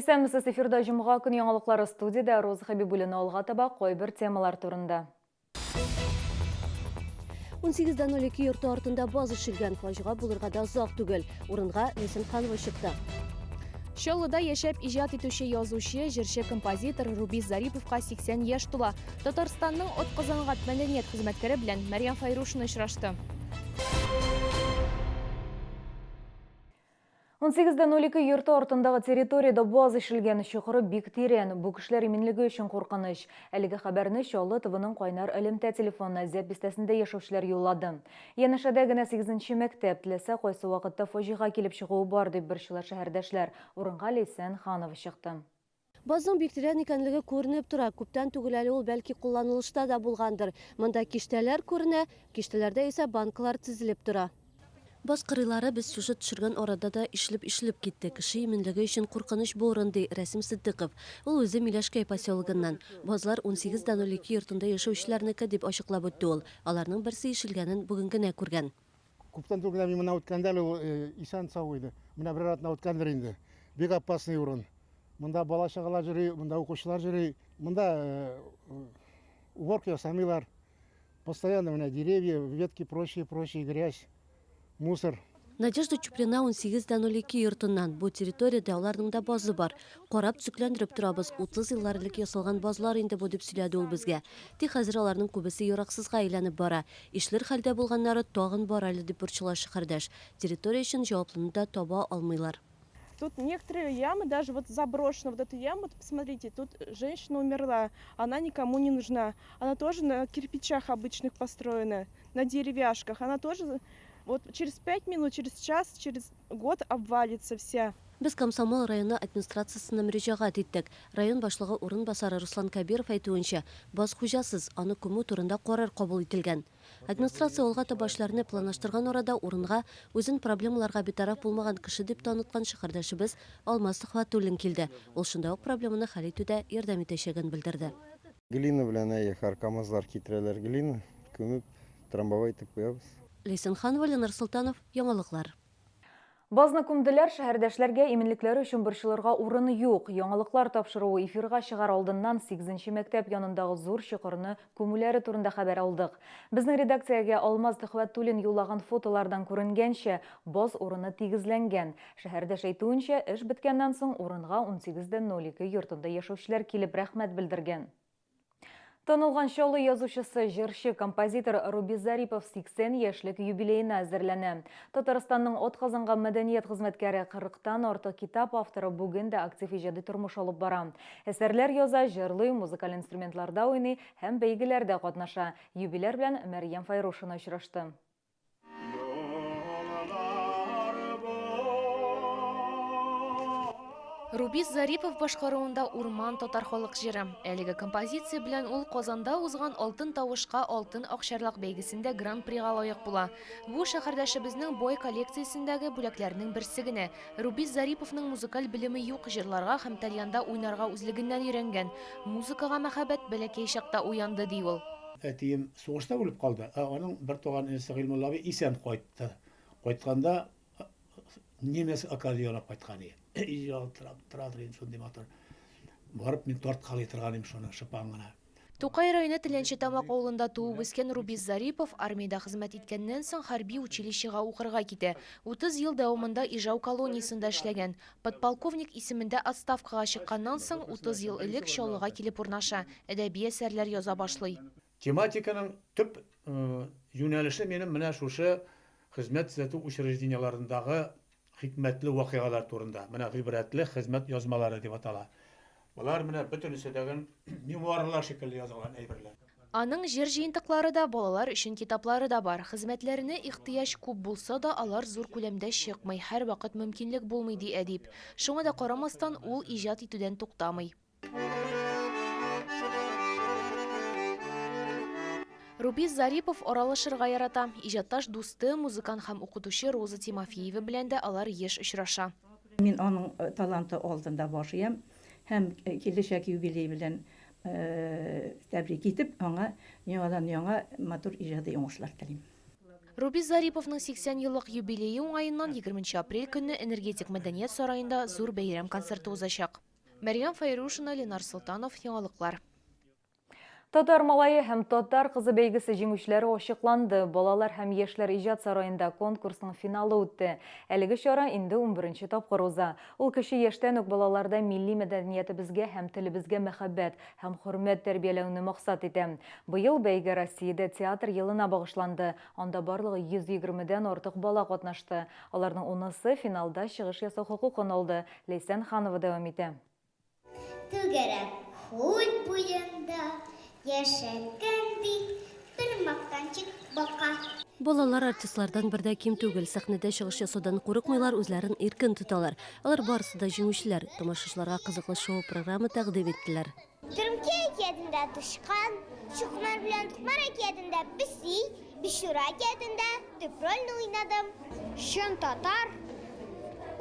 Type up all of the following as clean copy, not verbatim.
Исәнмесез, эфирда җомга көн яңалыклары студиядә Роза Хәбибуллина алга таба кайбер темалар турында. 18.02 йорты артында баз ишелгән, фаҗига булырга да озак түгел. Урынга Ләйсән Ханова чыкты. Чаллыда яшәп иҗат итүче язучы, җырчы, композитор Рубис Зариповка 80 яшь тула. Татарстанның атказанган мәдәният хезмәткәре белән Мәрьям Фәйрушина очрашты. 18.02 йорты артындагы территориядә баз ишелгән, чокыры бик тирән. Бу кешеләр иминлеге өчен куркыныч. Әлеге хәбәрне Чаллы ТВның кайнар элемтә телефонына Зәб бистәсендә яшәүчеләр юллады. Янәшәдә генә сигезенче мәктәп, теләсә кайсы вакытта фаҗига килеп чыгуы бар, дип борчыла шәһәрдәшләр. Урынга Ләйсән Ханова чыкты. Базның бик тирән икәнлеге күренеп тора. Күптән түгел әле ул бәлки кулланылышта да булгандыр. Монда киштәләр күренә, киштәләрдә исә банкалар тезелеп тора. Баз кырыйлары без сюжет төшергән арада да ишелеп-ишелеп китте. Кеше иминлеге өчен куркыныч бу урын, ди Рәсим Ситдыйков. Ул үзе Миләшкәй поселогыннан. Базлар 18 дә 02 йортында яшәүчеләрнеке, дип ачыклап үтте ул. Аларның берсе ишелгәнен бүген генә күргән. Күптән түгел генә мин моннан үткәндә әле ул исән-сау иде. Менә берәр атна үткәндер инде. Бик опасный урын. Монда бала-чагалар йөри, монда укучылар йөри. Монда уборка ясамыйлар. Постоянно менә деревья, ветки, прочее, прочее, грязь, мусор. Надежда Чуприна 18 дә 02 йортыннан. Бу территориядә аларның да базы бар. Карап, төзекләндереп торабыз. 30 еллар элек ясалган базлар инде бу, дип сөйләде ул безгә. Тик хәзер аларның күбесе яраксызга әйләнеп бара. Ишелер хәлдә булганнары тагын бар әле, дип борчыла шәһәрдәш. Территория өчен җаваплыны да таба алмыйлар. Тут некоторые ямы, даже вот заброшена вот эту яму, вот посмотрите, тут женщина умерла, она никому не нужна. Она тоже на кирпичах обычных построена, на деревяшках. Она тоже вот через пять минут, через час, через год обвалится вся. Без Комсомол районы администрациясенә мөрәҗәгать иттек. Район башлыгы урынбасары Руслан Кәбиров әйтүенчә, баз хуҗасыз, аны күмү турында карар кабул ителгән. Администрация алга таба эшләрне планлаштырган арада урынга үзен проблемаларга битараф булмаган кеше дип таныткан шәһәрдәшебез Алмаз Төхвәтуллин килде. Ул шунда ук проблеманы хәл итүдә ярдәм итәчәген белдерде. Глина белән әйе, һәр КАМАЗлар китерәләр глина, күмеп, трамбовай итеп куябыз. Ләйсән Ханова, Ленар Солтанов, Яңалыклар. Базны күмделәр, шәһәрдәшләргә иминлекләре өчен борчылырга урын юк. Яңалыклар тапшыруы эфирга чыгар алдыннан сигезенче мәктәп янындагы зур чокырны күмүләре турында хәбәр алдык. Безнең редакциягә Алмаз Төхвәтуллин юллаган фотолардан күренгәнчә, баз урыны тигезләнгән. Шәһәрдәш әйтүенчә, эш беткәннән соң урынга 18.02 йортында яшәүчеләр килеп рәхмәт белдергән. Танылган Чаллы язучысы, җырчы, композитор Рубис Зарипов 80 яшьлек юбилеена әзерләнә. Татарстанның атказанган мәдәният хезмәткәре, 40-тан артык китап авторы бүген дә актив иҗади тормыш алып бара. Әсәрләр яза, җырлый, музыкаль инструментларда уйный һәм бәйгеләрдә катнаша. Юбиляр белән Мәрьям Файрушина очрашты. Рубис Зарипов башкаруында Урман татар халык җыры. Әлеге композиция белән ул Казанда узган Алтын тавышка алтын акчарлак бәйгесендә гран-прига лаек була. Бу шәһәрдәшебезнең бай коллекциясендәге бүләкләрнең берсе генә. Рубис Зариповның музыкаль белеме юк, җырларга һәм тальянда уйнарга үзлегеннән өйрәнгән. Музыкага мәхәббәт бәләкәй чакта уянды, ди ул. Әтием сугышта үлеп калды, ә аның бертуган энесе Гыйльмулла абый исән кайтты. Кайтканда немец аккордеон алып кайткан иде. Ялтырап торадыр инде шундый матур. Барып мин тарткалый торган идем шуны шыпан гына. Тукай районы Теләнче Тамак авылында туып үскән Рубис Зарипов армиядә хезмәт иткәннән соң хәрби училищега укырга китә. 30 ел дәвамында Ижау колониясендә эшләгән. Подполковник исемендә отставкага чыкканнан соң, 30 ел элек Чаллыга килеп урнаша, әдәби әсәрләр яза башлый. Тематиканың төп юнәлеше минем менә шушы хезмәт төзәтү учреждениеләрендагы хикмәтле вакыйгалар турында, менә гыйбрәтле хезмәт язмалары дип атала. Болар менә бөтенесе дәген мемуарлар шикелле язылган әйберләр. Аның җыр җыентыклары да, балалар өчен китаплары да бар. Хезмәтләренә ихтыяҗ күп булса да, алар зур күләмдә чыкмый, һәрвакыт мөмкинлек булмый, ди әдип. Шуңа да карамастан, ул иҗат итүдән туктамый. Рубис Зарипов аралашырга ярата. Иҗатташ дусты, музыкант һәм укытучы Роза Тимофеева белән дә алар еш очраша. Мин аның таланты алдында баш иям һәм киләчәк юбилей белән тәбрик итеп, аңа яңадан-яңа матур иҗади уңышлар телим. Рубис Зариповның 80 еллык юбилее уңаеннан 20 нче апрель көнне Энергетик мәдәният сараенда зур бәйрәм концерты узачак. Мәрьям Фәйрушина, Ленар Солтанов, Яңалыклар. Татар малае һәм татар кызы бәйгесе җиңүчеләре ачыкланды. Балалар һәм яшьләр иҗат сараенда конкурсның финалы үтте. Әлеге чара инде унберенче тапкыр уза. Ул кече яшьтән үк балаларда милли мәдәниятебезгә һәм телебезгә мәхәббәт һәм хөрмәт тәрбияләүне максат итә. Быел бәйге Россиядә театр елына багышланды. Анда барлыгы 120 дән артык бала катнашты. Аларның унысы финалда чыгыш ясау хокукын алды. Ләйсән Ханова дәвам итә. Түгәрәк күл буенда яшәгән бит бер мактанчык бака. Балалар артистлардан бер дә ким түгел. Сәхнәдә чыгыш ясаудан курыкмыйлар, үзләрен иркен тоталар. Алар барысы да җиңүчеләр. Тамашачыларга кызыклы шоу-программа тәкъдим иттеләр. Төрмке әкиятендә тычкан, Чукмар белән Тукмар әкиятендә песи, Бичура әкиятендә төп рольне уйнадым. Чын татар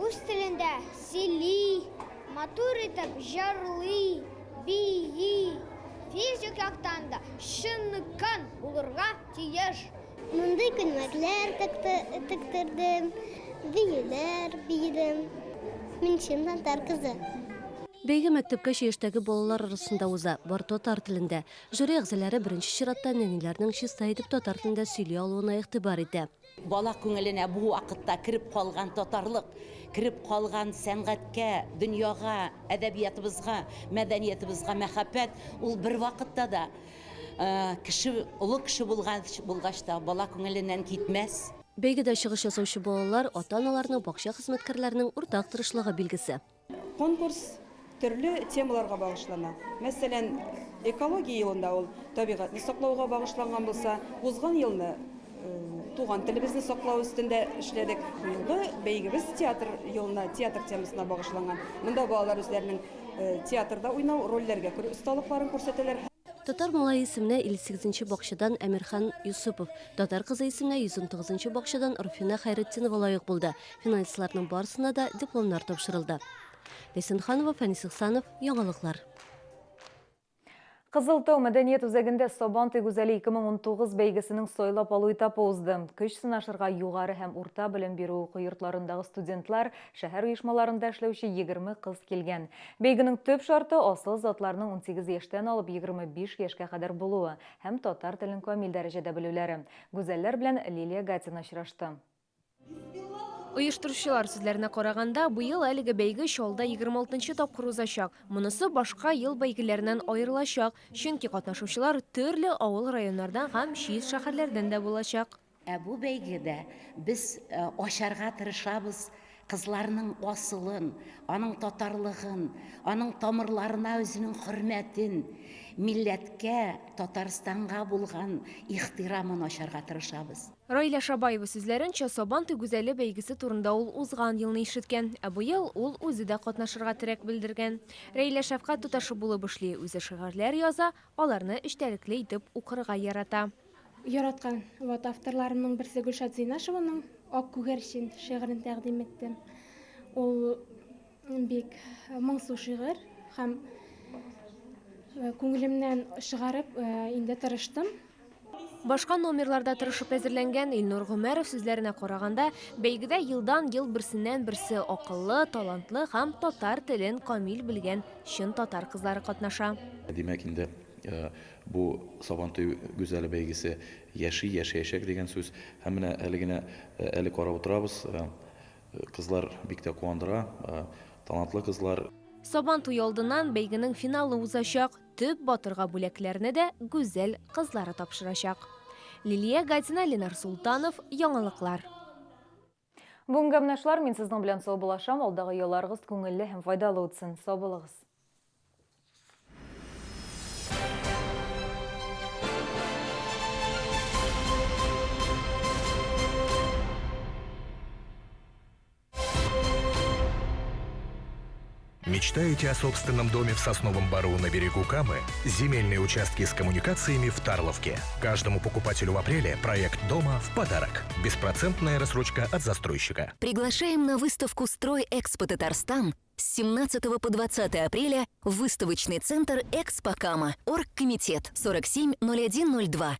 үз телендә сөйли, матур итеп җырлый, бии, физик яктан да чыныккан булырга тиеш. Мондый күлмәкләр тектердем, биюләр биедем. Мин чын татар кызы. Бәйге мәктәпкәчә яшьтәге балалар арасында уза, бар татар телендә. Жюри әгъзалары беренче чиратта нәниләрнең чиста итеп татар телендә сөйли алуына игътибар итә. Бала күңеленә бу вакытта кереп калган татарлык, кереп калган сәнгатькә, дөньяга, әдәбиятыбызга, мәдәниятыбызга мәхәббәт, ул бервакытта да кеше, олы кеше булгач, булгач та бала күңеленнән китмәс. Бәйгедә чыгыш ясаучы балалар, ата-аналарның, бакча хезмәткәрләренең уртак тырышлыгы билгесе. Конкурс төрле темаларга багышлана. Мәсәлән, экология елында ул табигатьне саклауга багышланган булса, узган елны туган телебезне саклау өстендә эшләдек. Быелгы бәйгебез театр елына, театр темасына багышланган. Монда балалар үзләренең театрда уйнау, рольләргә керү осталыкларын күрсәтәләр. Татар малае исеменә 58 нче бакчадан Әмирхан Йосыпов, Татар кызы исеменә 119 нчы бакчадан Руфина Хәйретдинова лаек булды. Финалистларның барысына да дипломнар тапшырылды. Ләйсән Ханова, Фәнис Ихсанов, Яңалыклар. Кызыл Тау мәдәният үзәгендә Сабантуй гүзәле 2019 бәйгесенең сайлап алу этапы узды. Көч сынашырга югары һәм урта белем бирү уку йортларындагы студентлар, шәһәр оешмаларында эшләүче 20 кыз килгән. Бәйгенең төп шарты, асыл затларның 18 яшьтән алып 25 яшькә кадәр булуы һәм татар телен камил дәрәҗәдә белүләре. Гүзәлләр белән Лилия Гатина очрашты. Оештыручылар сүзләренә караганда, быел әлеге бәйге Чаллыда 26 нчы тапкыр узачак. Монысы башка ел бәйгеләреннән аерылачак, чөнки катнашучылар төрле авыл-районнардан һәм чит шәһәрләрдән дә булачак. Ә бу бәйгедә без ачарга тырышабыз кызларның асылын, аның татарлыгын, аның тамырларына үзенең хөрмәтен, милләткә, Татарстанга булган ихтирамын ачарга тырышабыз. Раилә Шабаева сүзләренчә, Сабантуй гүзәле бәйгесе турында ул узган елны ишеткән. Ә быел ул үзе дә катнашырга теләк белдергән. Раилә шәфкать туташы булып эшли, үзе шигырьләр яза, аларны эчтәлекле итеп укырга ярата. Яраткан ват авторларымның берсе Гөлшат Зыйнашеваның Ак күгәрчен шигырен тәкъдим иттем. Ул бик моңсу шигырь һәм күңелемнән чыгарып инде тырыштым. Башка номерларда тырышып әзерләнгән Илнур Гомәров сүзләренә караганда, бәйгедә елдан-ел берсеннән-берсе акыллы, талантлы һәм татар телен камил белгән чын татар кызлары катнаша. Димәк инде, бу Сабантуй гүзәле бәйгесе яши, яшәячәк дигән сүз. Һәм менә әле генә әле карап утырабыз, кызлар бик тә куандыра, талантлы кызлар. Сабан туе алдыннан бәйгенең финалы узачак. Төп батырга бүләкләрне дә гүзәл кызлары тапшырачак. Лилия Гатина, Ленар Султанов, Яңалыклар. Бүгенгә менә шулар, мин сезнең белән саубуллашам, алдагы ялларыгыз күңелле һәм файдалы үтсен. Сау булыгыз. Мечтаете о собственном доме в Сосновом Бору на берегу Камы? Земельные участки с коммуникациями в Тарловке. Каждому покупателю в апреле проект дома в подарок. Беспроцентная рассрочка от застройщика. Приглашаем на выставку «Строй Экспо Татарстан» с 17 по 20 апреля в выставочный центр «Экспо Кама». Оргкомитет 470102.